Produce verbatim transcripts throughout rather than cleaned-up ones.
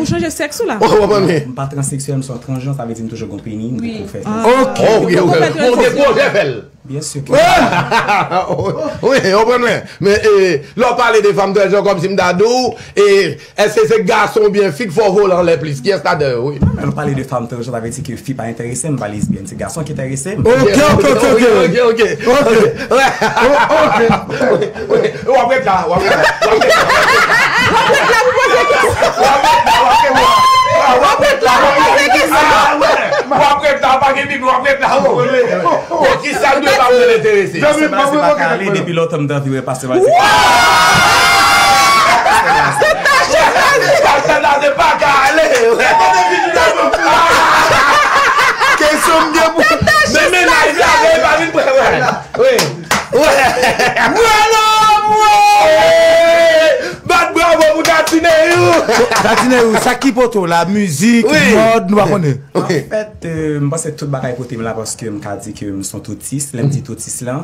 Ou chanje sèks ou la? Ou konprann mwen? M pa transeksyèl, m se yon transjan, sa vle di m toujou gon peni, m poko fè. Ah. Ok. Ok, ok. Ou gen pwojè fè l? Byen si ke. Wi, ou konprann mwen. Men, eh, lè w pale de fanm transjan, kòmsi m ta di w, eh, èske se gason oubyen fi k fè w vole anlè plis? Kiyès ladan yo, wi? Non, men lè w pale de fanm transjan, sa vle di ke fi pa enterese m, m pa lesbyèn, se gason ki enterese m. Ok, ok, ok, ok. Ok, ok, ok. Ok. Wi, wi. W ap ret la, w ap ret la, w ap ret la. W ap ret la pou poze kesyon. W ap ret la, w ap ret la. W ap ret la pou poze kesyon. W ap ret la, pa gen pipi, w ap ret la. Bon, kisa dwe pa mwen enterese? Sa se pa kale, depi lontan m t anvi wè pastè Blaze. Pastè Blaze pa kale. Kesyon m gen pou. Men mennaj la, men pa vin pran. Wi. Wi. Bravo, bravo. Bat bravo pou Tatineyou. Tatineyou, sa ki pote w la, mizik, mòd, nou pa konnen. Anfèt, euh, m panse tout bagay pote m la paske m ka di ke m se yon toutis. Lè m di toutis lan,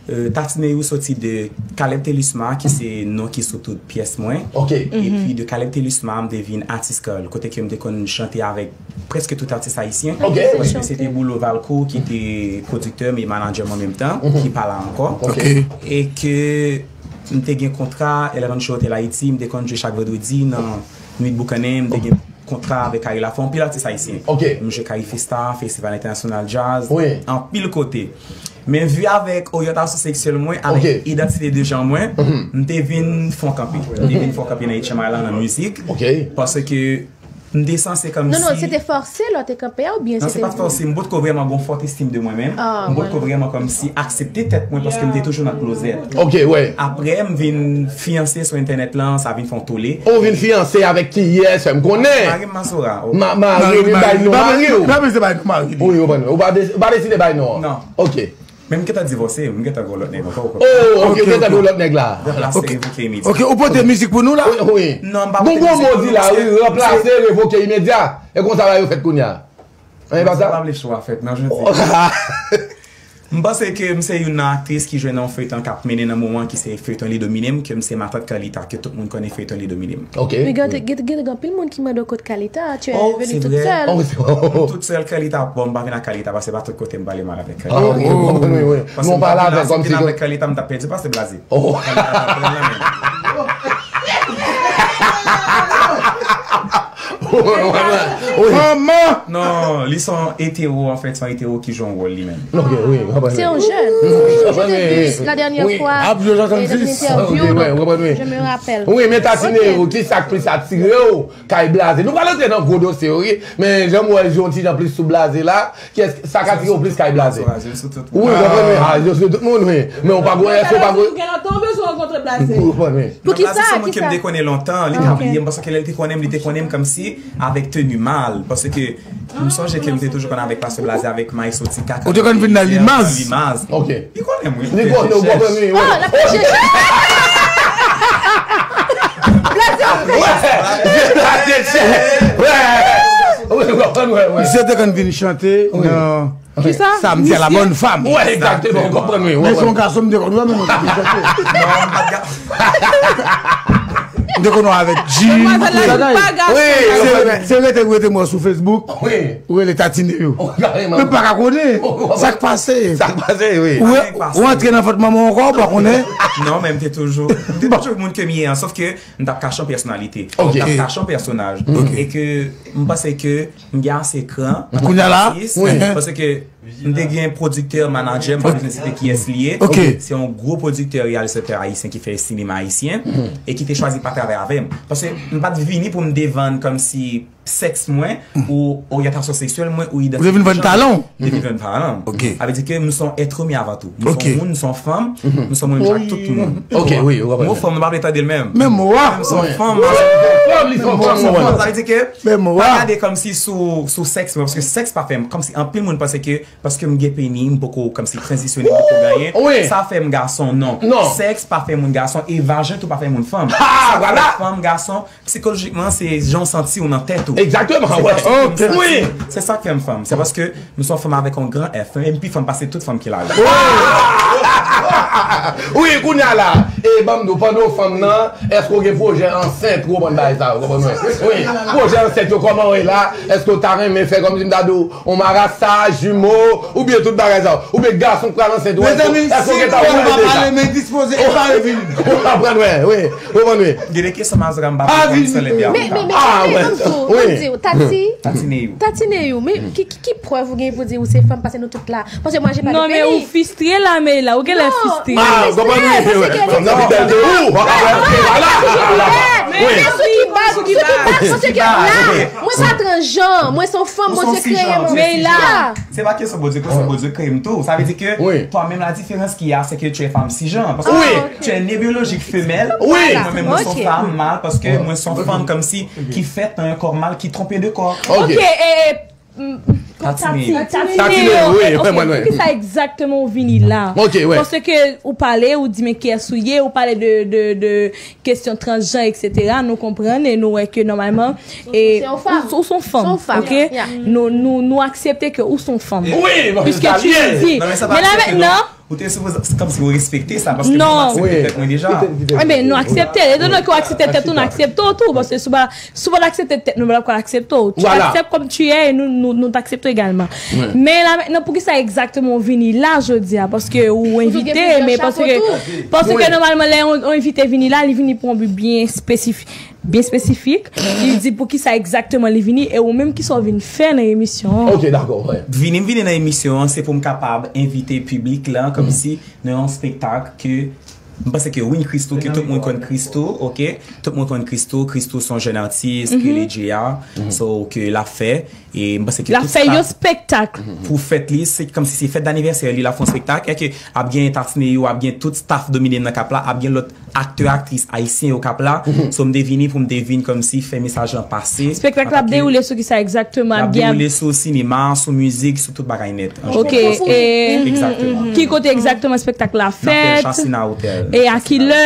euh, Tatineyou soti de Caleb Thelusma, ki se non ki sou tout pyès mwen. Ok. Epi de Caleb Thelusma, m te vin Atis Carl, kote ke m te konn chante avèk prèske tout atis ayisyen. Ok. Paske se te Boulo Valcourt ki te pwodiktè m e manadjè m an menm tan, ki pa la ankò. Ok. E ke m te gen kontra, Eleven Show Hotel Haiti, m te konn jwe chak vandredi nan Nwit Boukannen, m te gen kontra avèk Carrie Lafont, anpil atis ayisyen. Ok. M jwe Carrie Festa, Festival International Jazz, anpil kote. Men vi avèk oryantasyon seksyèl mwen, avèk idantite de jan mwen, m te vin fè yon kanpe. M te vin fè yon kanpe nan H M I lan nan mizik. Ok. Paske m te sanse kòmsi. Non, non, se te fòse lè w te kanpe a oubyen se te. Non, se pa fòse. M potko vrèman gon fòt estim de mwen menm. M potko vrèman kòmsi aksepte tèt mwen paske m te toujou nan klozèt. Ok, wi. Apre, m vin fiyanse sou entènèt lan, sa vin fè yon tole. Ou vin fiyanse avèk kiyès? M konnen. Mari m, Masora. Ma-, mari w, li bay non mari w. Li pa bezwen bay non mari li. Wi, ou konprann. Ou pa de-, ou pa deside bay non an. Non. Ok. Men m gentan divòse, m gentan gen yon lòt nèg ankò. Oh, ok, ou gentan gen yon lòt nèg la. Ranplase, revoke imedya. Ok, ou pote mizik pou nou la? Wi, wi. Non, m pa pote mizik pou nou. Gon gwo mo di la, wi, ranplase, revoke imedya. E konsa bagay yo fèt kounye a. E pa sa? M pa vle cho a fèt, non, jodi. M panse ke m se youn nan aktris ki jwe nan yon feyton k ap mennen nan moman ki se feyton Li Domine M, ke m se matant Carlita, ke tout moun konnen feyton Li Domine M. Ok. Men gen, gen, gen, gen anpil moun ki mande w kot Carlita, tu es venue toute seule. Oh, c'est vrai. M tout sèl, Carlita, bon, m pa vin ak Carlita, paske pa tout kote m pale mal avèk Carlita. Ah, ok, m konprann, wi, wi. Paske m pa vin la, si m te vin avèk Carlita, m t ap pèdi pastè Blaze. Oh. Carlita t ap pran l nan men m. Manman! Non, li se yon etero, anfèt, se yon etero ki jwe yon wòl li menm. Ok, wi, m konprann. Se yon jèn. Wi, m konprann, wi. Wi, wi. Ap jwe swasanndis. Ok, wi, m konprann, wi. Je me rappelle. Wi, men Tatineyou, kisa k plis atire w kay Blaze? Nou pral antre nan gwo dosye yo, wi, men jan m wè w jwe yon ti jan plis sou Blaze la, kiyès, sa k atire w plis kay Blaze? Wi, m konprann, wi. Ah, jwe sou tout moun, wi. Men w pa gwo, èske w pa gwo? Gen lontan w bezwen rankontre Blaze. M konprann, wi. Poukisa? Blaze se yon moun ke m te konnen lontan, li ka bliye m, paske lè l te konnen m, li te konnen m kòmsi avèk teni mal, paske m sonje ke m te toujou konn avèk pastè Blaze, avèk Maestro Tika. Ou te konn vin nan Limaz? Limaz. Ok. Li konnen m, wi. Li konnen w, konprann, wi, wi. Ah, l ap fè chèche. Blaze, w ap fè chèche. Wi, Blaze, chèche. Wi, wi, konprann, wi, wi. Misye te konn vin chante nan Kisa? Samdi à la bonne femme. Wi, egzakteman, w konprann, wi. Men se yon gason m te konn wè, men nou te vin chante. Non, m pa t ga- M te konn wè avèk Jim. Demwazèl la, wi, pa gason. Wi, se, se rete, rete m wè sou Facebook. Wi. Ou rele Tatineyou. Wi, kareman. Men m pa ka konnen. Sa k pase? Sa k pase, wi. Ou, ou antre nan vant manman w ankò, ou pa konnen. Non, men m te toujou, m te toujou moun ke m ye an, sòf ke m t ap kache yon pèsonalite. Ok. M t ap kache yon pèsonaj. Ok. E ke m panse ke m gen ase kran. Kounye a la? Wi. Paske m te gen pwodiktè, manadjè, m pa bezwen site kiyès li ye. Ok. Se yon gwo pwodiktè, reyalizatè ayisyen ki fè sinema ayisyen, e ki te chwazi pa travay avè m. Paske m pa t vini pou m te vann kòmsi sèks mwen, ou oryantasyon seksyèl mwen, ou idantite de janr mwen. Ou te vin vann talan w? M te vin vann talan m. Ok. Sa vle di ke m se yon èt imen avan tou. M se yon moun, m se yon fanm, m se yon moun menm jan ak tout moun. Ok, wi, ou konprann. Mo fanm, nou pa vle tande l menm. Men mo a. Men m se yon fanm, m se yon fanm, li se yon fanm, sa vle di ke men mo a. Pa gade kòmsi sou, sou sèks mwen, paske sèks pa fè m, kòmsi anpil moun panse ke paske m gen peni, m poko kòmsi tranzisyone, m poko gen anyen. Wi. Sa fè m gason, non. Non. Sèks pa fè moun gason, e vajen tou pa fè moun fanm. Ha, vwala. Sa fè fanm, gason, sikolojikman, se jan w santi w nan tèt ou. Egzakteman, wi. Ok. Wi. Se sa k fè m fanm. Se paske m se yon fanm avèk yon gran F, e m pi fanm pase tout fanm ki la. Wi, kounye a la, e ban m di w, pandan w fanm nan, èske w gen pwojè ansent, ou konprann bagay sa yo, konprann mwen? Wi, pwojè ansent yo, kòman w ye la? Èske w ta renmen fè kòmsi m ta di w, yon marasa, jimo, oubyen tout bagay sa yo? Oubyen gason k pral ansent, ou èske, èske w gentan wè deja? Mezanmi, si nou pa pale, men dispoze e pa revini. Ou konprann mwen? Wi, ou konprann mwen? Gen de kesyon mazora m pa konprann san lè bya. Men, men, men, ban m di w, ban m di w, Tati, Tati Neyou. Tati Neyou, men ki, ki, ki prèv ou gen pou di ou se fanm, paske nou tout la? Paske mwen, je pa de peni. Non, men ou fistre la, men la, ou genlè fistre. Ah, ou konprann, wi, wi, wi. Fanm nan pi bèl ke ou. Vwala, vwala. Men sou ki baz, sou ki baz, paske la, mwen pa transjan, mwen se yon fanm, Bondye kreye mwen. Men la. Se pa kesyon Bondye kreye, se Bondye kreye m tou. Sa vle di ke toi menm la diferans ki a, se ke tu es femme cisgenre. Paske tu es né biologique femelle. Wi. Mwen menm, mwen se yon fanm mal, paske mwen se yon fanm kòmsi ki fèt nan yon kò mal, ki twonpe de kò. Ok, e, Tati, Tati, Tati Neyou, wi, ok, poukisa egzakteman ou vini la? Ok, wi. Paske ou pale, ou di men kiyès ou ye, ou pale de, de, de kesyon transjan, etsetera. Nou konprann e nou wè ke nòmalman, e, ou, ou se yon fanm, ok? Nou, nou, nou aksepte ke ou se yon fanm. Wi, piske tu le dis. Men la mentnan, Ou te sipoze, se kòmsi ou respekte sa, paske mwen aksepte tèt mwen deja. Enben, nou aksepte l. Etan donke ou aksepte tèt ou, nou aksepte w tou. Paske si w pa, si w pa t aksepte tèt nou, nou pa t ap ka aksepte w. Tu t'acceptes comme tu es e nou, nou, nou t aksepte w egalman. Men la mentnan, poukisa egzakteman ou vini la jodi a? Paske ou envite, men paske, paske nòmalman, lè yon, yon envite vini la, li vini pou yon bi byen espesifik. Byen espesifik. Li di poukisa egzakteman li vini e ou menm kisa w vin fè nan emisyon an. Ok, dakò, wi. Vini, m vini nan emisyon an, se pou m kapab envite piblik la, kòmsi nan yon spektak ke m panse ke Win Christo, ke tout moun konn Christo, ok? Tout moun konn Christo, Christo se yon jèn atis ke li deja, so ke l ap fè. E m panse ke l ap fè yon spektak. Pou fèt li, se kòmsi se fèt danivèsè li, l ap fè yon spektak. E ke ap gen Tati Neyou, ap gen tout staff Domine nan k ap la, ap gen lòt aktè, aktris ayisyen yo k ap la. So, m te vini pou m te vin kòmsi fè mesaj lan pase. Spektak la ap dewoule sou kisa egzakteman? L ap dewoule sou sinema, sou mizik, sou tout bagay nèt. Ok, e ki kote egzakteman spektak la ap fèt? L ap fèt Chasina Hotel. E a kilè?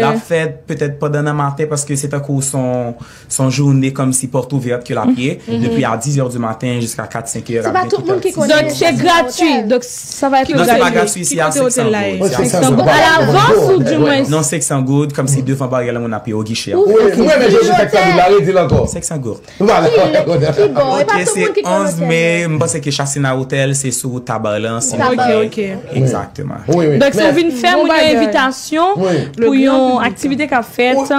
L ap fèt petèt pandan nan maten, paske se tankou son Se yon jounen kòmsi pòt ouvèt ke l ap ye, depi a dis è di maten jiska kat, senk è. Se pa tout moun ki konnen. Donk, se gratui. Donk, sa va être gratuit. Non, se pa gratui, se a senk san goud. Senk san goud. À l'avance ou du moins? Non, senk san goud, kòmsi devan baryè la, moun ap peye o gichè. Wi, m renmen jan w di senk san goud la, redi l ankò. Senk san goud. Vwala. Ki bò? E pa tout moun ki konnen. Ok, se onz me, m panse ke Chasina Hotel, se sou Tabarlan, si m pa. Ok, ok. Egzakteman. Wi, wi. Donk, si w vin fè moun yo envitasyon pou yon aktivite k ap fèt,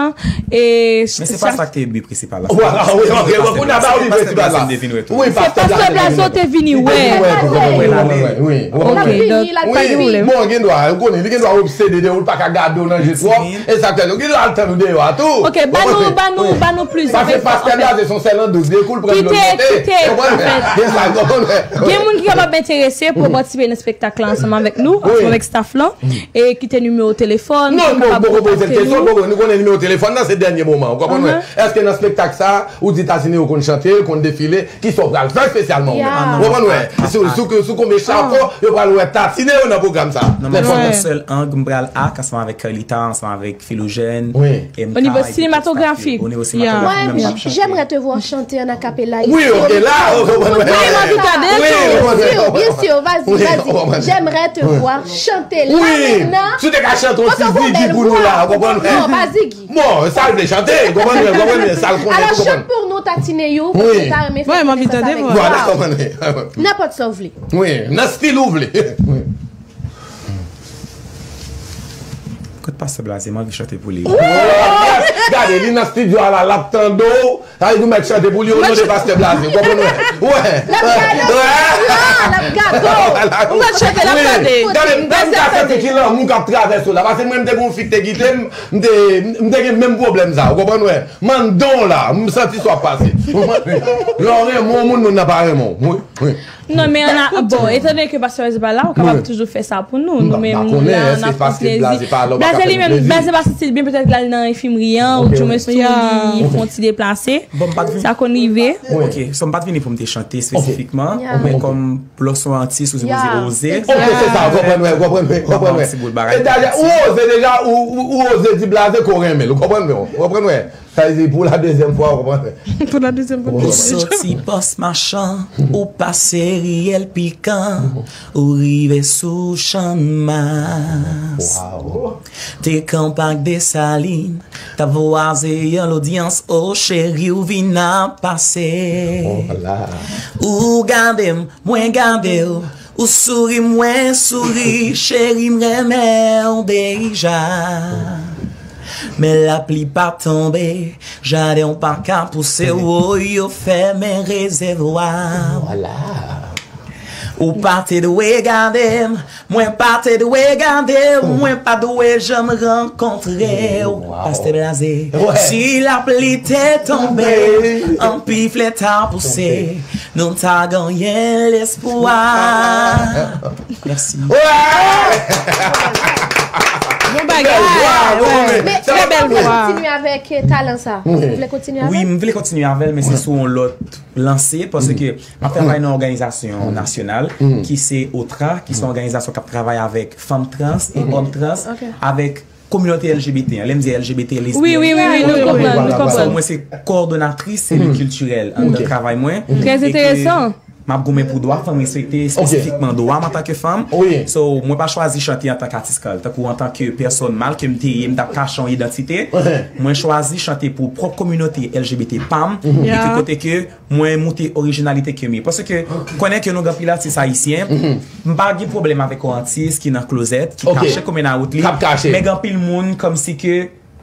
e, men se pa sa k te bi prensipal la. Vwala, wi, ok, bon, kounye a ba w li prensipal la. Wi, se pastè Blaze w te vini wè. Wi, wi, wi, wi. Ok, donk, pa gen pwoblèm. Bon, gen dwa, ou konnen, li gen dwa obsede de ou, l pa ka gade w nan je twòp. Egzakteman. Ou gen dwa al tann ou deyò a tou. Ok, ba nou, ba nou, ba nou plizyè. Paske pastè Blaze se yon sèl an douz, de kou l pran dlo l monte. Kite, kite, anfèt. Gen sa, w konprann? Gen moun ki kapab enterese pou patisipe nan spektak la ansanm avèk nou, ansanm avèk staff lan, e kite nimewo telefòn pou kapab kontakte nou. Non, nou poko poze l kesyon, poko, nou konnen nimewo telefòn nan se dènye moman, ou konprann mwen? Èske nan spektak sa, ou di Tati Neyou konn chante, l konn defile, kisa w pral fè espesyalman ou menm? Ou konprann mwen? Sou, sou, sou konbyen chapo yo pral wè Tati Neyou nan pwogram sa? Non, mwen fè yon sèl ang, m pral ak ansanm avèk Carlita, ansanm avèk Philogène, M K, onivo sinematografik. Onivo sinematografik, menm m ap chante. J'aimerais te voir chanter en a cappella ici. Wi, ok, la, ou konprann mwen. Wi, m anvi tande l tou. Bien sûr, bien sûr, vas-y, vas-y. J'aimerais te voir chanter là maintenant. Si w te ka chante yon ti zigi pou nou la, ou konprann mwen. Non, pa zigi. Bon, sa l vle chante, konprann mwen, konprann mwen, sa l konnen, konprann. Alors, chante pour nous, Tati Neyou, paske ta renmen fè konesans avèk ou. Vwala, konprann mwen. Nenpòt sa w vle. Wi, nan stil ou vle. Wi. Kot pastè Blaze, m anvi chante pou li. Gade, li nan estidyo a la, l ap tande w. Sa vle di w mèt chante pou li, o non de pastè Blaze, w konprann mwen? Wè. L ap gade w, l ap gade w. Ou mèt chante, l ap gade. Gade, m ta santi ki lanmou k ap travèse w la. Paske mwen, m te gen yon fi k te kite m, m te, m te gen menm pwoblèm sa, w konprann mwen? Mandan w la, m santi sa w ap pase. Lè w renmen yon moun, moun nan pa renmen w. Wi, wi. Non, men ann a, bon, etandone ke pastè Blaze pa la, ou kapab toujou fè sa pou nou. Nou menm, nou la, n ap pran plezi. Blaze li menm, Blaze pa santi l byen, petèt l al nan enfimri an, ou di mwen tou li fè yon ti deplase. Sa konn rive. Ok, so m pa t vini pou m te chante espesifikman, men kòm lè w se yon atis, ou sipoze oze. Ok, se sa, w konprann mwen, w konprann mwen, w konprann mwen. E dayè, ou oze deja, ou, ou, ou oze di Blaze ke w renmen l, ou konprann mwen, w konprann mwen. Sa vle di pou la dezyèm fwa, ou konprann? Pou la dezyèm fwa. Ou soti Pòs Machan, ou pase Riyèl Pikan, ou rive sou Channmas. Wow. Te kanpe ak Desalin, t ap vwaze yon lodyans, o cheri, ou vin ap pase. Voilà. Ou gade m, mwen gade w, ou souri, mwen souri, cheri, m renmen w deja. Men lapli pa tonbe, jaden w pa ka pouse, woy, yo fèmen rezèvwa. Voilà. Ou pa te dwe gade m, mwen pa te dwe gade w, mwen pa dwe janm rankontre w. Wow. Pastè Blaze, Ouais. si lapli te tonbe, Tonbe. anpil flè ta pouse, nou ta genyen lespwa. Mèsi. Bon bagay. Bèl vwa, bon, Ouais. men Men Trè bèl kòman w vle vwa. Kontinye avèk eh, talan sa. Ou vle kontinye avèk? Wi, m vle kontinye avè l, men se sou yon lòt lanse, paske m ap travay nan yon òganizasyon nasyonal ki se OTRA, ki se yon òganizasyon k ap travay avèk fanm trans e òm trans, Ok. avèk kominote L G B T an. Lè m di L G B T, lesbyèn. Wi, wi, wi, wi, nou konprann, nou So, konprann. mwen se kòdonatris, se li kiltirèl anndan Ok. travay mwen. Trè E ke enteresan. M ap goumen pou dwa fanm, respekte espesifikman dwa m antanke fanm. Wi. So, mwen pa chwazi chante antanke atis kal, tankou antanke pèsòn mal ke m te ye, m t ap kache yon idantite. Mwen chwazi chante pou pwòp kominote L G B T pa m, e ke Yeah. kote ke mwen moute orijinalite ke m ye. Paske, konnen ke nou gen anpil atis ayisyen, m pa gen pwoblèm avèk yon atis ki nan klozèt, ki Ok. kache kòm nan wout li, K ap kache. Men gen anpil moun kòmsi ke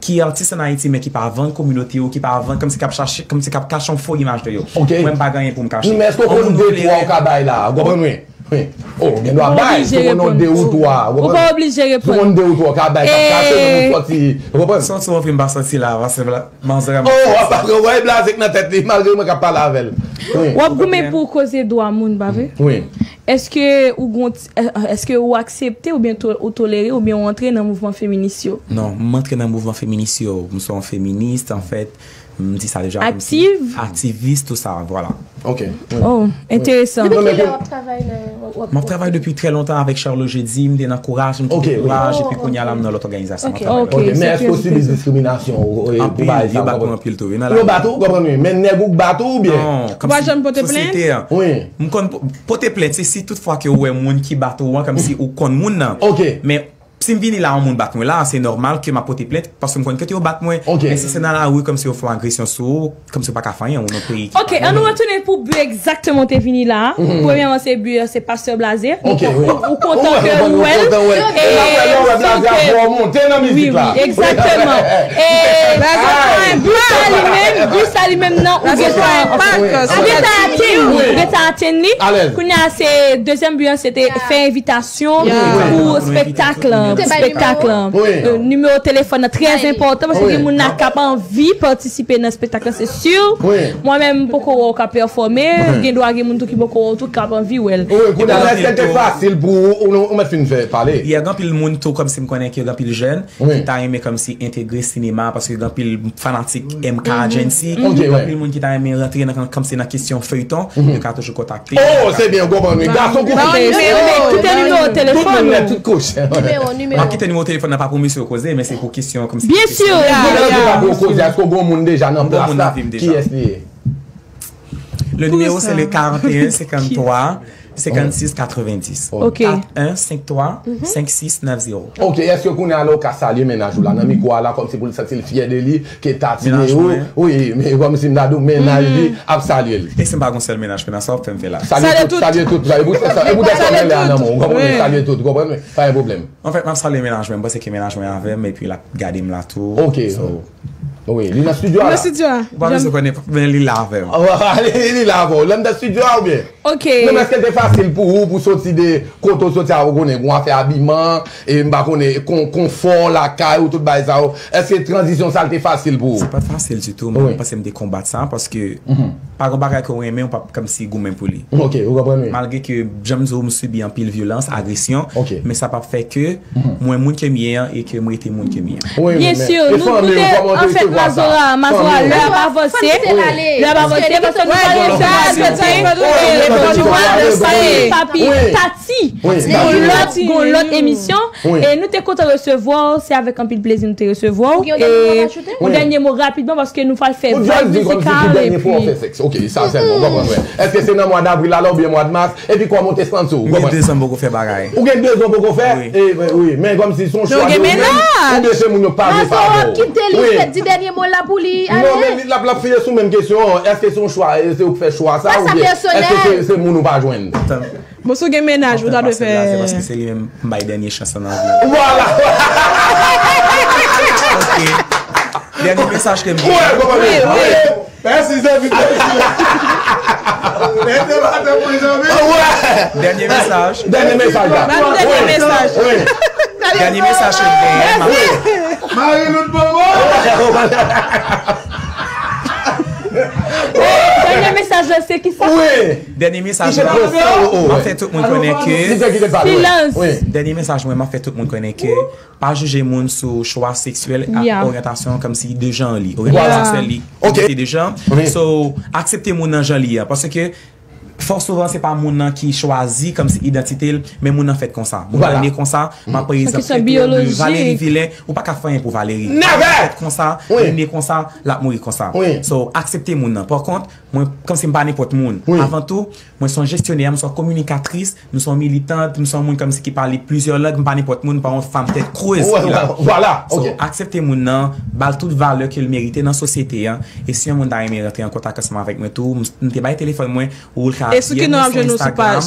ki atis an Ayiti, men ki pa vann kominote yo, ki pa vann, kòmsi k ap chache, kòmsi k ap kache yon fo imaj de yo. Ok. Mwen, m pa gen anyen pou m kache. Men èske w konn Yon de moun twa ou ka bay la, ou konprann wi? Wi. Oh, gen dwa Ou pa bay, oblije si w konn reponn. de ou twa, ou Ou pa konprann? oblije Si w reponn. konn de ou twa, ou ka bay, ka kache nan Eh. yon sòti, ou konprann? Sòti w anvi m pa sòti la, paske la, manzè m. Oh, w ap apre, wè, blaze k nan tèt li, malgre mwen k ap pale avè l. Wi. W ap goumen pou koze dwa moun, pa vre? Wi. Èske ou gon ti- èske ou aksepte oubyen to- ou tolere oubyen ou antre nan mouvman feminis yo? Non, m antre nan mouvman feminis yo. M se yon feminis, anfèt, m di sa deja. Aktiv? Aktivis, tou sa, vwala. Ok. Oh, enteresan. Depi Non, men kilè pou- w ap travay nan w ap- M ap travay depi trè lontan avèk Charles Jeudy, m te nan Kouraj, m Ok, kite wi. Kouraj, Oh, epi kounye a la m ok. nan lòt òganizasyon m ap Ok. travay. Ok, Ok, men se èske w trè sibi enteresan. diskriminasyon ou- ou- pou Anpil, bagay sa, yo ou bat mwen konprann? anpil tou, wi, nan Yo la. bat ou, ou konprann wi, men nèg ou k bat ou oubyen? Non, Ou pa janm pote plent? Sosyete an. Wi. M konn po- pote plent, se si tout fwa ke w wè moun ki bat ou an, kòmsi ou konn moun nan. Ok. Men si m vini la, yon moun bat mwen la, se nòmal ke m ap pote plent, paske m konn kote yo bat mwen. Ok. Men si se nan lari, kòmsi yo fè yon agresyon sou ou, kòmsi yo pa ka fè anyen, ou nan peyi ki Ok, pa an nou gen retounen pou byen egzakteman ou te vini la a. Premyèman, se byen, se Pastè Blaze. Ok, wi. Ou kontan ke ou wè l. Kontan wè l. E Mwen wè lè w wè Blaze ap sou ke- fè w monte nan Wi, mizik wi, la. egzakteman. E bri sa li menm, bri sa li menm nan, ou gentan, ou gentan atenn li, ou gentan atenn li. Alèz. Kounye a se dezyèm bri an, se te fè envitasyon Yeah. pou spektak lan, Te bay spektak nimewo. Lan. Wi. Euh, nimewo telefòn nan, trè Bay li. Enpòtan, paske Wi. Gen moun nan k ap anvi patisipe nan spektak lan, se si. Wi. Mwen menm, m poko wè w ka pèfòme, gen dwa gen moun tou ki poko wè w tou k ap anvi wè l. Wi, kounye a, Epi èske l te anpil tou- fasil pou ou, ou, ou mèt fin fè pale? Yeah, gen anpil moun tou, kòmsi m konnen ke gen anpil jèn Wi. ki ta renmen kòmsi entegre sinema, paske gen anpil fanatik M K Agency, Ok, gen wi. anpil moun ki ta renmen rantre nan, kòmsi nan kesyon feyton, yo ka toujou kontakte. Oh, se byen, w konprann wi. Gason kou Kite nimewo Tout moun telefòn nèt, ou. tout kouch. Nimewo, M nimewo. ap kite nimewo telefòn nan pa pou mesye yo koze, men se pou kesyon kòmsi. Byen si. Moun nan ki pa pou koze, èske w gen yon moun deja nan Bon, plas moun la? nan vi m deja. Kiyès li ye? Le numéro, c'est le quarante et un cinquante-trois cinquante-six quatre-vingt-dix. Ok. Quatre un cinq trois cinq six neuf zéro. Ok, èske kounye a la ou ka salye mennaj ou la nan mikwo a la, kòmsi pou l santi l fyè de li, ke tatine Mennaj ou, mwen. Wi, men kòmsi m ta di w, mennaj li ap salye l. E si m pa gon sèl mennaj, men sa w ap fè m fè la. Salye Salye tout, tout. Salye tout, e pou sa, e pou sa, Salye salye la nan tout. men w, w konprann, Wi. Salye tout, w konprann, wi, pa gen pwoblèm. Anfèt, m ap salye mennaj mwen, m panse ke mennaj mwen avè m, epi l ap gade m la tou. Ok. So, Wi, li nan estidyo a Nan la. estidyo a. Ou pa bezwen konnen, men li la avè m. Ah, li, li la avè w. Lè m nan estidyo a oubyen? Ok. Non, men èske l te fasil pou ou, pou soti de kote w soti a, ou konnen, gon afè abiman, e m pa konnen, kon, konfò, lakay ou, tout bagay sa yo. Èske tranzisyon sa l te fasil pou ou? Se pa t fasil ditou, mwen, Wi. m panse m te konbat sa, paske, pa gen bagay ke w renmen, ou p ap kòmsi goumen pou li. Ok, ou konprann, wi. Malgre ke, jan m di w, m sibi anpil vyolans, agresyon, men sa p ap fè ke mwen moun ke m ye an e ke m rete moun ke m ye an. Wi, wi, men, byen si, nou, nou te, anfèt, Mazora, Mazora, lè ap avanse, lè ap avanse, paske nou pa resevwa, papi, Tati, gon lòt, gon lòt emisyon, e nou te kontan resevwa w, se avèk anpil plezi nou te resevwa w, e yon dènye mo rapidman, paske nou pral fè vag mizikal, epi Ok, sa sèlman, ou konprann, wè. Èske se nan mwa davril la, la, oubyen mwa mas, epi kòman w te santi w, ou konprann? M gen de zan m poko fè bagay. Ou gen de zan w poko fè? Wi. E, wi, men kòmsi se yon chwa de ou menm, oubyen se moun yo pa vle pa avè w? Kite li fè di dènye mo la pou li, non, men l ap, l ap file sou menm kesyon an. Èske se yon chwa, e se ou k fè chwa sa, oubyen èske se, se moun ou pa jwenn? Bon, si w gen mennaj, ou ta dwe fè. Paske se li menm m bay dènye chans lan nan vi m. Vwala! Ok. Dènye mesaj ke m gen. Wi, wi, wi. Mèsi, Zèvi, mèsi. Mete batè pou zanmi. Dènye mesaj. Dènye mesaj la. Ba nou dènye mesaj. Wi. Dènye mesaj ke m genyen. Mari Lout Bobo. Dènye mesaj la, se ki sa? Wi. Dènye mesaj la, m ap fè tout moun konnen ke silans. Dènye mesaj mwen, m ap fè tout moun konnen ke pa jije moun sou chwa seksyèl ak oryantasyon kòmsi de jan li. Oryantasyon seksyèl li, se de jan. So, aksepte moun nan jan li ye a. Paske fò souvan se pa moun nan ki chwazi kòmsi idantite l, men moun nan fèt konsa. Moun nan ne konsa, m ap pran egzanp de Valery Villain, ou pa ka fè anyen pou Valery. Moun nan fèt konsa, li ne konsa, l ap mouri konsa. So, aksepte moun nan. Pa kont, mwen, kòmsi m pa nenpòt moun. Avan tou, mwen se yon jesyonè, m se yon kominikatris, m se yon militant, m se yon moun kòmsi ki pale plizyè lang, m pa nenpòt moun, m pa yon fanm tèt krèz ki la. Vwala, ok. So, aksepte moun nan, ba l tout valè ke l merite nan sosyete an. E si yon moun ta renmen rantre an kontak ansanm avèk mwen tou, m, m te bay telefòn mwen, ou l ka D M mwen sou Instagram.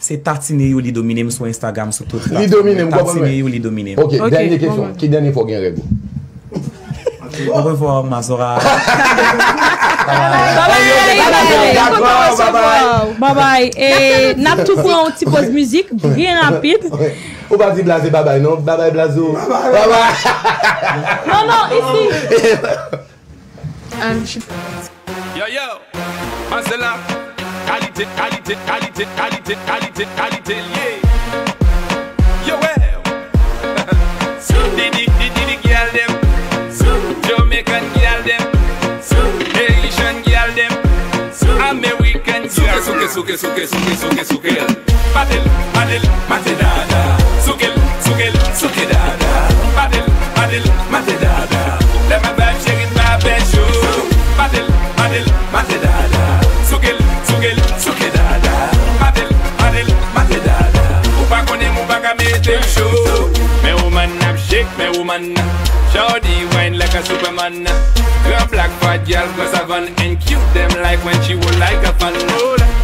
Se Tatine Youli Domine m sou Instagram, sou tout platfòm. Li domine m, ou konprann mwen? Tatine Youli Domine m. Ok, dènye kesyon. Ki dènye fwa w gen règ ou? Au revoir, Mazora. Babay, kontan resevwa w. Babay. E n ap tou pran yon ti poz mizik, byen rapid. Ou pa di Blaze babay, non? Babay, Blaze. Babay. Non, non, isi. Yo, yo. Pansela, kalite, kalite, kalite, kalite, kalite, kalite l ye. Yo, well. Di, di, di, di, di, gyal dem. Jamaican gyal dem. Haitian gyal dem. American gyal dem. Souke, souke, souke, souke, souke, souke, souke l. Bate l, bate l, mate dada. Souke l, souke l, souke dada. Bate l, bate l, mate dada. Lè m ap vibe, cheri, m pa pè cho. Bate l, bate l, mate dada. Souke l, souke l, souke dada. Bate l, bate l, mate dada. Ou pa konnen m, ou pa ka mete m cho. Men woman ap shake, men woman nan. Shawty wine like a superman. Gran black fat gyal, gran savann. And cute dem like when she roll like a fan.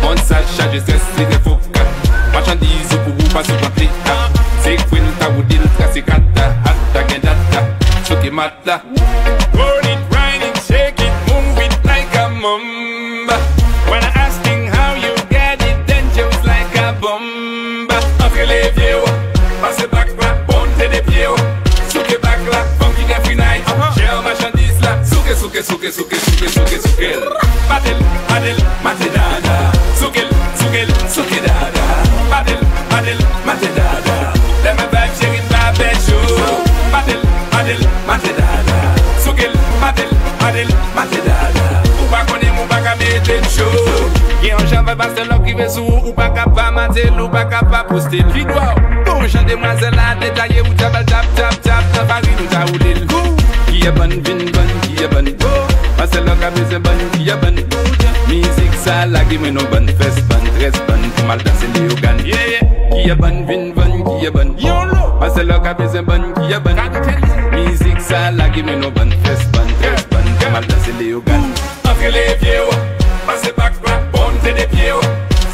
On sa chaje stress, li te foka. Machandiz ou pou ou pa sou pante. Se kwil ta woudil, trase kata. Ata gen data. Souke mat la. Roll it, grind it, shake it, move it like a mamba. When I asking how you get it, dangerous like a bomb. Antre levye w, pase bak la, monte de pye w. Souke bak la, funky every night. Share machandiz la, souke, souke, souke, souke, souke, souke, souke l. Bate l, bate l, mate dada. Souke l, souke l, souke dada. Bate l, bate l, mate dada. Lè m ap vibe, cheri, m pa pè cho. Bate l, bate l, mate dada. Souke l, bate l, bate l, mate dada. Ou pa konnen m, ou pa ka mete m cho. Gen yon jan vibe a sèl lòk rive sou ou, ou pa ka pa mate l, ou pa ka pa poste l. Ki dwa w? Gon jan demwazèl la detaye, ou djab al tap, tap, tap, nan farin ou ta woule l. Kiyè bann vin bann, kiyè bann go. Pansè lòk ap bezwen bann, kiyè bann go. Mizik sa lage mwen non bann fès, bann drès, bann pou m al danse leyogàn. Yeah, yeah. Kiyè bann vin bann, kiyè bann go. Pansè lòk ap bezwen bann, kiyè bann. Mizik sa lage mwen non bann fès, bann drès, bann pou m al danse leyogàn. Antre levye w, pase bak la, monte de pye w.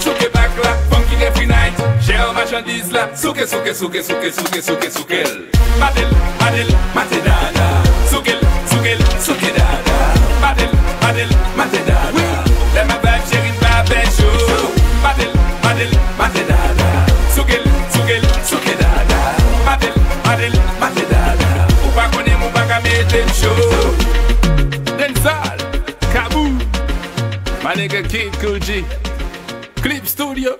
Souke bak la, funky every night. Share machandiz la, souke, souke, souke, souke, souke, souke, souke l. Bate l, bate l, mate dada. Souke l, souke l, souke dada. Bate l, bate l, mate dada. Lè m ap vibe, cheri, m pa pè cho. Bate l, bate l, mate dada. Souke l, souke l, souke dada. Bate l, bate l, mate dada. Ou pa konnen m, ou pa ka mete m cho. Dancehall, kabou. My nigga Kid Kool G. Clip Studio.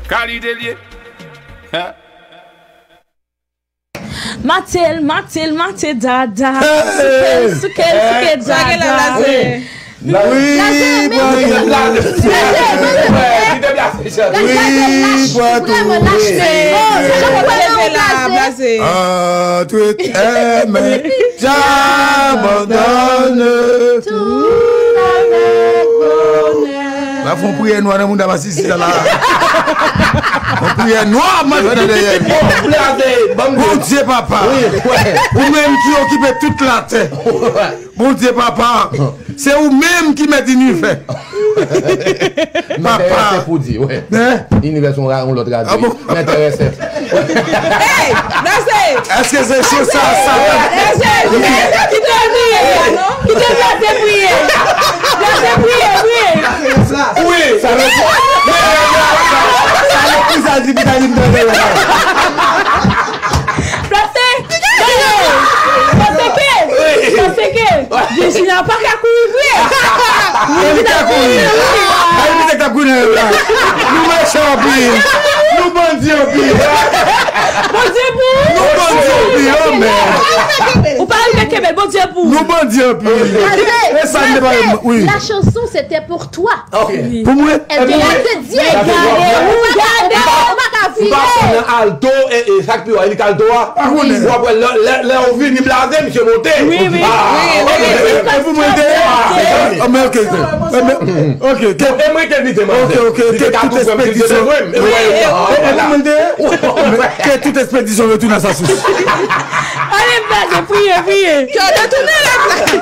Kalite l ye. Hein? Matel, matel, matel, dada. Souke l, souke l, souke l, dada. Wi, bwa tou. Wi, bwa tou. Antwit enmen, djabandone. La fè yon priyè nwa nan mouda masisi sa la. Yon priyè nwa, mwen fè nan dèyè. Bondye papa. Ou menm ki okipe tout latè. Bondye papa, se ou menm ki mèt inivè. Papa. Enterese pou di, wi. Inivè se yon lòt radyo. Enterese. Hey, Blaze! Èske se sou sa, sa? Blaze, kite, kite l priye la, non? Kite Blaze priye. Blaze priye, priye. Wi, sa le pou sa di pou ta di m tande la. Blaze, Blaze ke, Blaze ke. Virginia pa ka kouri vre. Li ka kouri. Ay, li te ka kouri nan la. Nou mechan anpil. Nou bandi anpil. Bondye pou ou. Nou bandi anpil, oh, men. Ou pa rive kenbe l, Bondye pou ou. Nou bandi anpil. E sa m te pale, wi. La chanson, c'était pour toi. Ok. Pou mwen. Elle te l'a dédié. Gade, ou gade. Ou pa ka vire. M pa konn nan alto, e, e, sa k pi wa, li k alto a. Pa konnen. W ap wè lè, lè, lè ou vini blaze, misye monte. Wi, wi. Ah, wi, ok. E pou mwen te. Ah, men ok, ok. E mwen te invite manzè. Ok, ok, ke tout ekspedisyon. E pou mwen te. Ke tout ekspedisyon retounen a sa sous. Ale, blaze, priye, priye. Ke retounen la,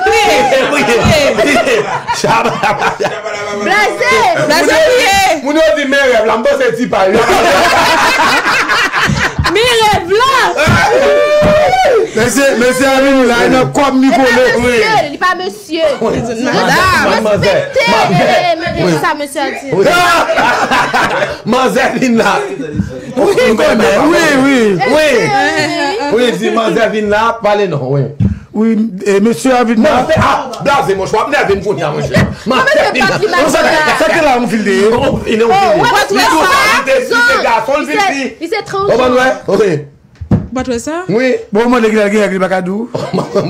priye. Priye, priye. Blaze! Blaze, priye. Moun yo di men rèv la, m panse ti pay. Men rèv la. Mesye, mesye a vini la, e nan kòb li kole. Li pa mesye, li pa mesye. Madam. Respekte, e, e, e, sa mesye a di. Manzè vin la. Wi, wi, wi. Wi, di manzè vin la, pale non, wi. Wi, e, mesye a vin la. Blaze, monchè, w ap nève m kounye a, monchè. Manzè vin la. Sa te la, yon fil de ye. Yon fil, yon fil. Li te gason, li vin fi. Li se transjan. Ou konprann, wi? Ou pa t wè sa? Wi. Bon, mande ki lè l gen règ, li pa ka di w.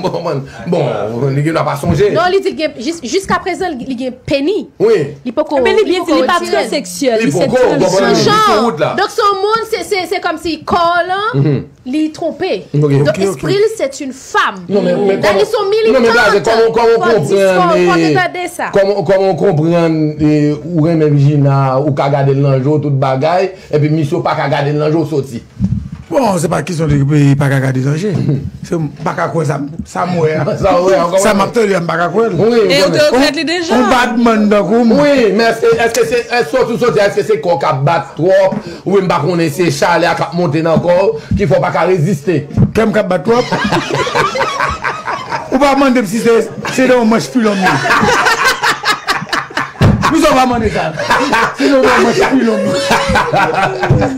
Bon, bon, li gen dwa pa sonje. Non, li di l gen, jis, jiskaprezan, li gen peni. Wi. Li poko, li poko retire l. Ebyen, li di li pa transseksyèl, li se transjan. Li poko, ou konprann, li sou wout la. Donk, se yon moun, se, se, se kòmsi kò l lan, li twonpe. Donk, espri l, se yon fanm. Non, men, men kòman, non, men blaze, kòman, kòman w konprann, kòman, kòman w konprann, e, ou renmen Virginia, ou ka gade l nan je w, tout bagay, epi misye w pa ka gade l nan je w, soti. Bon, se pa kesyon de, e, pa ka gade danje. Se, m pa ka kwè sa, sa m wè a. Sa w wè a, sa m ap tande a, m pa ka kwè l. Wi, e ou te rekonèt li deja? Yon bad man tankou m. Wi, men èske, èske se, èske soti w soti a, èske se kò w k ap bat twòp? Oubyen m pa konnen, se chalè a k ap monte nan kò w ki fè w pa ka reziste? Kè m k ap bat twòp? Ou pa mande m si se, se nan yon manch pilon m ye. Misye w pa mande sa. Sinon, w pa mande pilon.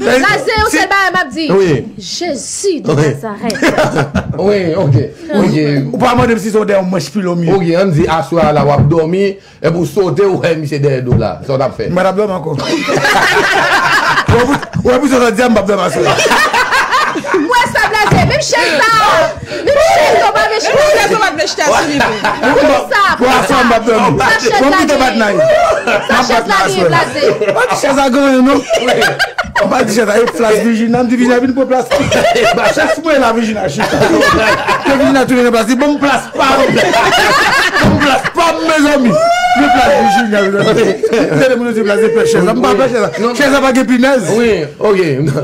Blaze, yon sèl bagay m ap di. Wi. Jezi de Nazarèt. Wi, ok. Ok. Ou pa mande m si se yon dèyè yon manch pilon m ye. Ok, ann di aswè a la w ap dòmi, epi w sote, ou wè misye dèyè do w la. Sa w t ap fè? M pa t ap dòmi ankò. Ou wè pou, ou wè pou sa w di a, m p ap dòmi aswè. Ou wè sa, Blaze? Menm chèz sa. Menm chèz ou pa vle chita sou li tou. Pou sa, pou sa. Pou sa, m p ap dòmi. Sa chèz la genyen. Sa chèz la genyen, Blaze. Pa di chèz la genyen, non. Pa di chèz la, e plas Virginia, m di Virginia vin pran plas. Chèz mwen la, Virginia chita. Ke Virginia tounen nan plas li, ban m plas pa m. Ban m plas pa m, mezanmi. Men plas Virginia, mezanmi. Tande moun yo di plas de pè chèz la. M pa pè chèz la. Chèz la pa gen pinèz. Wi, ok. Ou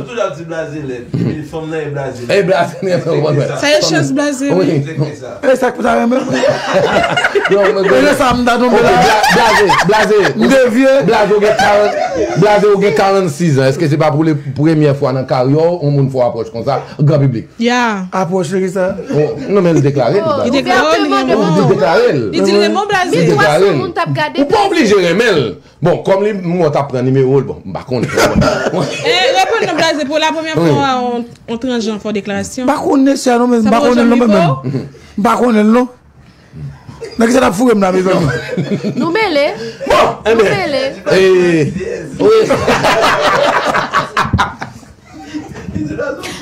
toujou ap di Blaze lèd. Fanm nan e Blaze. E Blaze, sa e chèz Blaze, wi. E sa k pou ta renmen. E lè sa m ta tonbe la. Blaze, Blaze. M devye. Blaze, ou gen karant, Blaze, ou gen karannsis an. Èske se pa pou le premyè fwa nan karyè w, yon moun fè w apwòch konsa, gran piblik? Ya. Apwòch de kisa? Non, men l deklare li. Li deklare li renmen w. Li deklare l. Li di l renmen w, Blaze. Li deklare l. Ou pa oblije renmen l. Bon, kòm li, mwen t ap pran nimewo l, bon, m pa konnen. Eh, reponn non, Blaze, pou la premyè fwa, on, on transjan fè deklarasyon. M pa konnen sa non, men m pa konnen l non, mwen menm. M pa konnen l non. Nan ki sa n ap foure m la, mezanmi? Nou mele. Bon, enben. Nou mele. Eh, wi.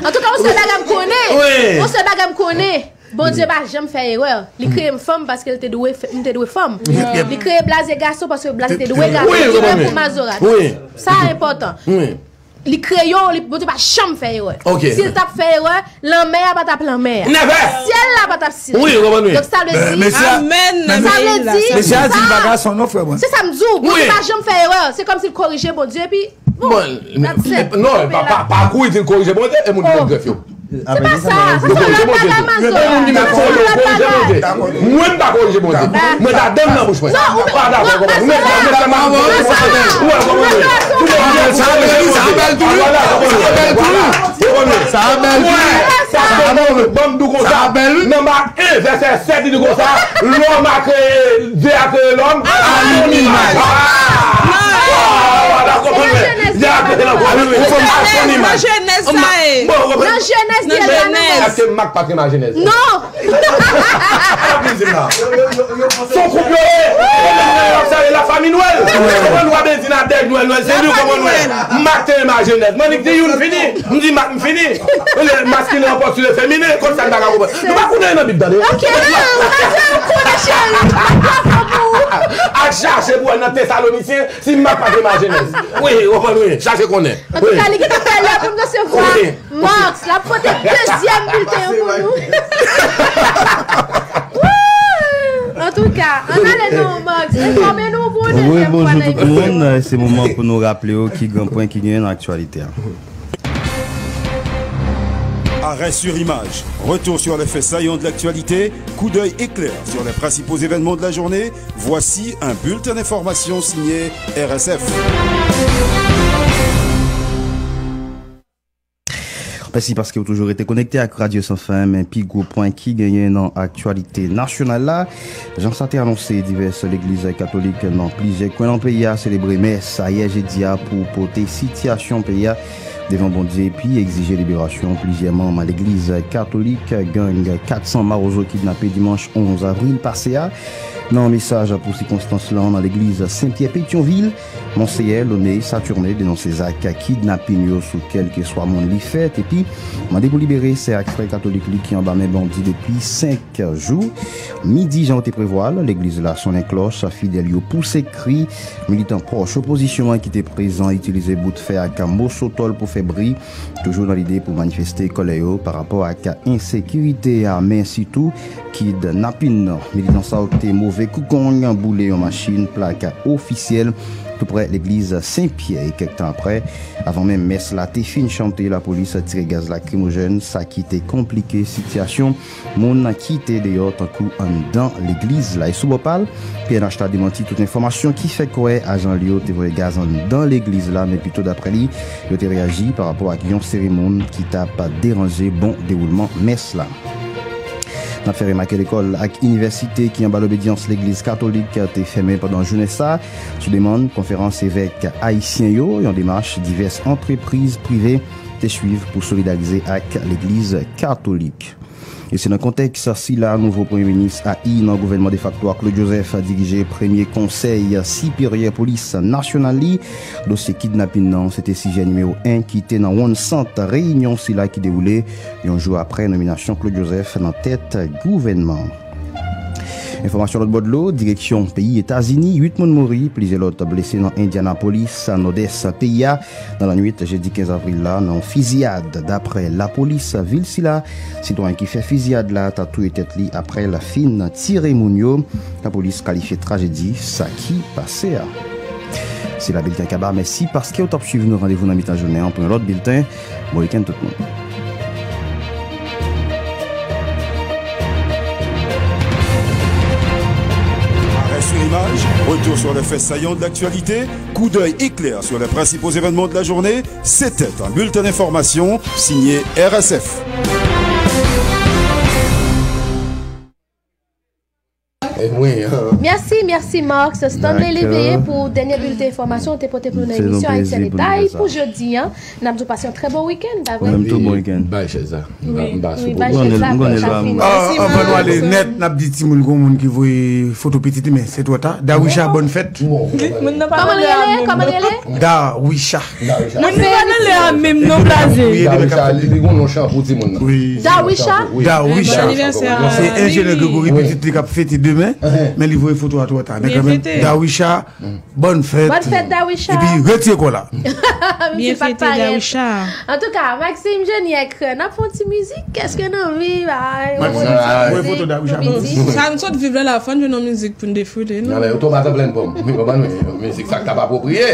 Antouka, yon sèl bagay m konnen. Wi. Yon sèl bagay m konnen. Bondye pa janm fè erè. Li kreye m fanm paske l te dwe fè, m te dwe fanm. Li kreye Blaze gason paske Blaze te dwe gason. Wi, li menm pou Mazora. Wi. Sa enpòtan. Wi. Li kreye w, li, Bondye pa janm fè erè. Ok. Si l t ap fè erè, lanmè a pa t ap lanmè a. Never! Syèl la pa t ap syèl. Wi, ou konprann, wi. Donk, sa vle di, amèn, sa vle di, mesye a di l pa gason non, frè mwen. Se sa m di w, Bondye pa janm fè erè. Se kòmsi l korije Bondye, epi, bon, that's it. Non, pa, pa, pa kouri di l korije Bondye, e moun ki fè grèf yo. Se pa sa. Se sa, lòt bagay, Mazora. Lòt bagay. Mwen, m pa korije Bondye. Mwen ta dan nan bouch mwen. Pa dakò, konprann. Ou mèt, ou mèt fè mal. Ou wè, konprann. Sa bèl tou, wi. Sa bèl tou, wi. Sa bèl tou, wi. Sa bèl tou. Ban m di w konsa. Nan Mak en, vèsè sèt, li di konsa, lòm a kreye, Dye a kreye lòm a son imaj. Ah! Ou konprann mwen? Dye a kreye lòm a son imaj. Nan Jenèz sa ye. Bon, ou konprann? Nan Jenèz, Dye la nan Mòz. Èske Mak pa t renmen a Jenèz? Non. Sa w ap vin di m la? Se yon koup yo ye. Yo menm nan yo ap salye lafanmi Nwèl. Ou konprann, w ap vin di Nadège Nwèl, Nwèl se li, ou konprann, Nwèl. Mak te renmen a Jenèz. Mwen, li di youn fini. M di Mak, m fini. Le masculin emporte sur le féminin, konn sa n pa ka konprann. Nou pa konnen nan Bib, tande. Ok, nou pa konnen, cheri. Al chache pou wè nan Tesalonisyen si Mak pa te renmen a Jenèz. Wi, ou konprann, wi. Chache konnen. Antouka, li gentan fè lè pou n resevwa Marks. L ap pote dezyèm bilten an pou nou. Antouka, ann ale non, Marks. Enfòme nou pou nou. Wi, bonjou tout moun. Se moman pou nou raple w ki gran pwen ki genyen nan aktyalite a. Arrêt sur image. Retour sur les faits saillants de l'actualité. Coup d'œil éclair sur les principaux événements de la journée. Voici un bulletin d'information signé R S F. Mèsi paske w toujou rete konekte ak Radyo San Fen, men pi gwo pwen ki genyen nan aktyalite nasyonal la. Jan sa te anonse, divès legliz katolik nan plizyè kwen nan peyi a selebre mès ayè jedi a pou pote sitiyasyon peyi a devan Bondye epi egzije liberasyon plizyè manm legliz katolik. Gang kat san mawozo kidnape dimanch onz avril pase a. Nan mesaj pou sikonstans lan nan legliz Sen Pyè Petyonvil, Monseyè Lone Saturne denonse zak kidnapin yo sou kèlkeswa moun li fèt epi mande pou libere sè ak frè katolik li ki anba men bandi depi senk jou. Midi, jan yo te prevwa l, legliz la sonnen klòch, fidèl yo pouse kri. Militan pwòch opozisyon an ki te prezan itilize bout fè ak moso tòl pou fè bri, toujou nan lide pou manifeste kòlè yo pa rapò ak ensekirite a, men sitou kidnapin nan. Militan sa yo te move koukong, boule yon machin plak ofisyèl tou prè legliz Sen Pyè. E kèk tan aprè, avan menm mès la te fin chante, lapolis tire gaz lakrimojèn, sa ki te konplike sitiyasyon moun ki te deyò tankou anndan legliz la. E sou bò pa l, P N H la demanti tout enfòmasyon ki fè kwè ajan l yo te voye gaz anndan legliz la, men pito daprè li, yo te reyaji pa rapò ak yon seri moun ki t ap deranje bon dewoulman mès la. N ap fè remake lekòl ak inivèsite ki anba lobedyans legliz katolik te fèmen pandan jounen sa, sou demann konferans evèk ayisyen yo, yon demach divès antrepriz prive te swiv pou solidarize ak legliz katolik. E se nan kontèks sila, nouvo premye minis A I nan gouvènman defakto a Claude Joseph dirije premye konsèy siperyè polis nasyonal li. Dosye kidnapin nan, se te sijè nimewo en ki te nan wonn sant reyinyon sila ki dewoule yon jou aprè nominasyon Claude Joseph nan tèt gouvènman. Enfòmasyon lòt bò dlo, direksyon peyi Etazini, uit moun mouri, plizyè lòt blese nan Indianapolis, nòdès peyi a, nan lannwit jedi kenz avril la, nan yon fiziyad. Daprè lapolis vil sila, sitwayen ki fè fiziyad la ta touye tèt li aprè l fin tire moun yo. Lapolis kalifye trajedi sa ki pase a. Se la bilten kaba. Mèsi paske w t ap swiv nou. Randevou nan mitan jounen an pou yon lòt bilten. Bon wikenn tout moun. Arrêt sur image, retour sur les faits saillants de l'actualité, coup d'œil éclair sur les principaux événements de la journée, c'était un bulletin d'information signé R S F. Mèsi, mèsi Marc Stanley Léveillé pou dènye bilten enfòmasyon ou te pote pou nou nan emisyon Ayisyen Detay pou jodi a. N ap di w pase yon trè bon wikenn, pa vre? Ou menm tou, bon wikenn. Bay chèz la. M pa, m pa sou pwogram. M konnen l pa moun. Anvan nou ale nèt, n ap di timoun gon moun ki voye foto pitit li, men se twò ta. Dawisha, bòn fèt. Kòman l rele? Kòman l rele? Dawisha. Moun ki pa nan lè a menm non blaze. Dawisha, li, li gon non chan pou timoun nan. Dawisha? Dawisha. Se enjenyè Gregory pitit li k ap fete demen, men li voye foto a twò ta. Men kanmenm, Dawisha, bòn fèt. Bòn fèt, Dawisha. Epi retire kò la. Byen fete, Dawisha. Antouka, Maxime Genièc, n ap fè yon ti mizik. Èske n anvi, bay, yon ti mizik pou midi? Sa n sot viv la, la, fò n jwenn yon mizik pou n defile, non? Nan, men yo tonbe atò plenn pòm. Ou konprann, wi. Mizik sa k t ap apwopriye.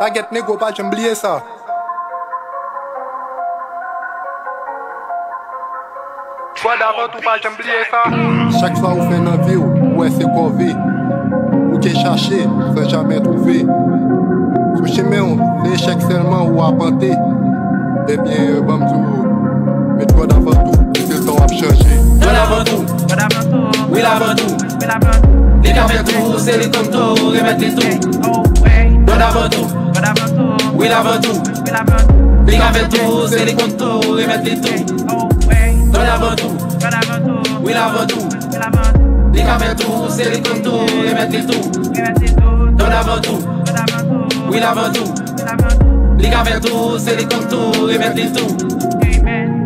Bagèt negro, pa janm bliye sa. Gòd avan tou, pa janm bliye sa. Chak sa ou fè nan vi w, ou wè se kòve. Ou te chache, san jamè twouve. Sou chemen w, se echèk sèlman ou apante. Ebyen, ban m di w, met Gòd avan tou, se l tan w ap chanje. Gòd avan tou. Wi, l avan tou. Li ka fè tou, se li konn tou, remèt li tou. Gòd avan tou. Wi, l avan tou. Li ka fè tou, se li konn tou, remèt li tou. Gòd avan tou. Wi, l avan tou. Li ka fè tou, se li konn tou, remèt li tou. Gòd avan tou. Wi, l avan tou. Li ka fè tou, se li konn tou, remèt li tou.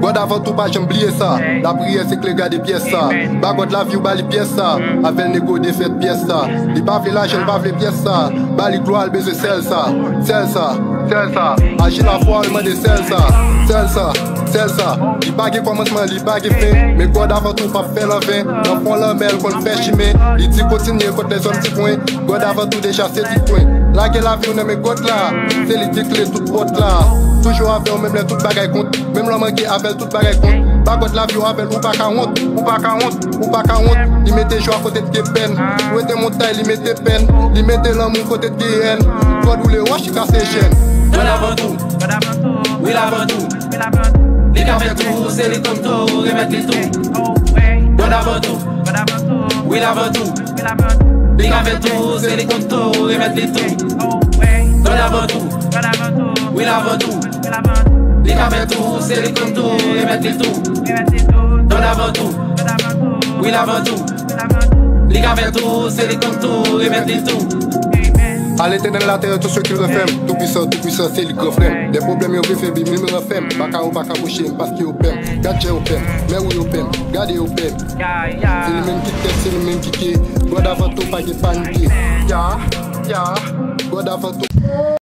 Gòd avan tou, pa janm bliye sa. Lapriyè se kle, gade pyès sa. Ba Gòd lavi w, ba li pyès sa. Avè l nego defèt pyès sa. Li pa vle lajan, li pa vle pyès sa. Ba li glwa, l bezwen sèl sa. Sèl sa, sèl sa. Aji lafwa, l mande sèl sa. Sèl sa, sèl sa. Li pa gen kòmansman, li pa gen fen. Men Gòd avan tou, p ap fè l anven. Nan fon lanmè, l konn fè chimen. Li di kontinye kot lèzòm di pwen. Gòd avan tou, deja se di pwen. Lage lavi w nan men Gòd la. Se li ki kle tout pòt la. Toujou avè w, menm lè tout bagay kont. Menm lè w manke avè l, tout bagay kont. Ba Gòd lavi w, avè l ou pa ka wont. Ou pa ka wont. Ou pa ka wont. Li mete jwa kote t gen pèn. Ou rete montay, li mete pèn. Li mete lanmou kote t gen yèn. Gòd woule wòch, li kase chèn. Gòd avan tou. Wi, l avan tou. Li ka fè tou, se li konn tou, remèt li tou. Gòd avan tou. Wi, l avan tou. Li ka fè tou, se li konn tou, remèt li tou. Gòd avan tou. Wi, l avan tou. Li ka fè tou, se li konn tou, remèt li tou. Gòd avan tou. Wi, l avan tou. Li ka fè tou, se li konn tou, remèt li tou. A Letènèl latè, tout ce qu'il renferme. Tout puissant, tout puissant, se li gran frè m. Lè pwoblèm yo vle febli m, li m ranfè m. Baka yo pa ka bouche m, paske yo pè m. Gad jan yo pè m, men wi yo pè m. Gade yo pè m. Se li menm ki tèt, se li menm ki pye. Gòd avan tou, pa gen panike. Ya, ya. Gòd avan tou.